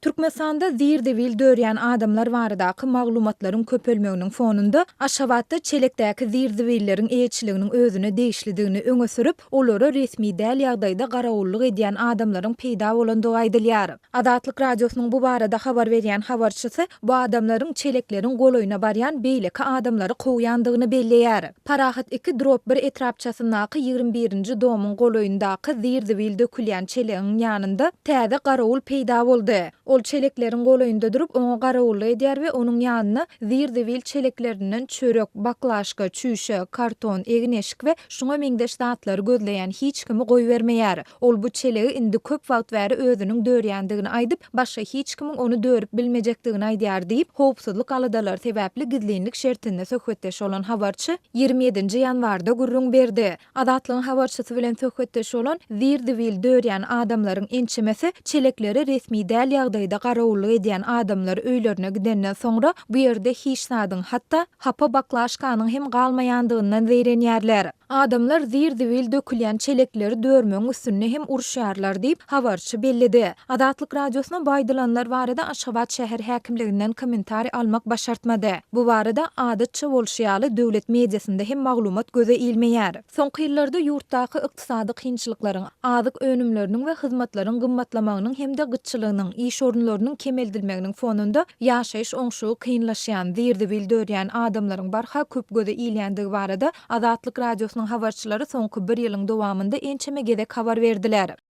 Türkmenistanda zir-zibil dörýän adamlar baradaky maglumatlaryň köpelmeginiň fonunda, Aşgabatda çelekdäki zir-zibilleriň eýeçiliginiň özüne degişlidigini öňe sürüp, olara resmi däl ýagdaýda garawullyk edýän adamlaryň peýda bolandygy aýdylýar. Azatlyk Radiosynyň bu barada habar berýän habarçysy bu adamlaryň çelekleriň golaýyna barýan beýleki adamlary kowýandygyny belleýär. Parahat iki drop bir etrapçasyndaky 21-nji domyň golaýyndaky zir-zibil dökülýän çelegiň ýanynda täze garawul peýda boldy. Ol çelekleriň golaýynda durup, oňa garawullyk edýär we onuň ýanyna zir-zibil çeleklerinden çörek, baklaşka, çüýşe, karton, egin-eşik we şuňa meňzeş zatlary gözleýän hiç kimi goýbermeýär. Ol bu çelegi indi köp wagt bäri özüniň dörýändigini aýdyp, başga hiç kimiň ony dörüp bilmejekdigini aýdýar diýip, howpsuzlyk aladalary sebäpli gizlinlik şertinde söhbetdeş bolan habarçy 27-nji ýanwarda gürrüň berdi. Azatlygyň habarçysy bilen söhbetdeş bolan zir-zibil dörýän adamlaryň ençemesi çeleklere resmi däl ýagdaýda garawullyk edýän adamlar öýlerine gidenden soňra bu ýerde hiç zadyň, hatda hapa baklaşkanyň hem galmaýandygyndan zeýrenýärler. Adamlar zir-zibil dökülýän çelekleri dörmegiň üstünde hem uruşýarlar diýip, habarçy belledi. Azatlyk Radiosyna bu aýdylanlar barada Aşgabat şäher häkimliginden kommentariý almak başartmady. Bu barada, adatça bolşy ýaly, döwlet mediasynda hem maglumat göze ilmeýär. Soňky ýyllarda ýurtdaky ykdysady kynçylyklaryň, azyk önümleriniň we hyzmatlaryň gymmatlamagynyň hem-de gytçylygynyň, iş orunlarynyň kemeldilmeginiň fonunda ýaşaýyş oňşugy kynlaşýan, zir-zibil dörýän adamlaryň barha köp göze ilýändigi barada Azatlyk Radiosynyň habarçylary soňky bir ýylyň dowamynda ençeme gezek habar berdiler.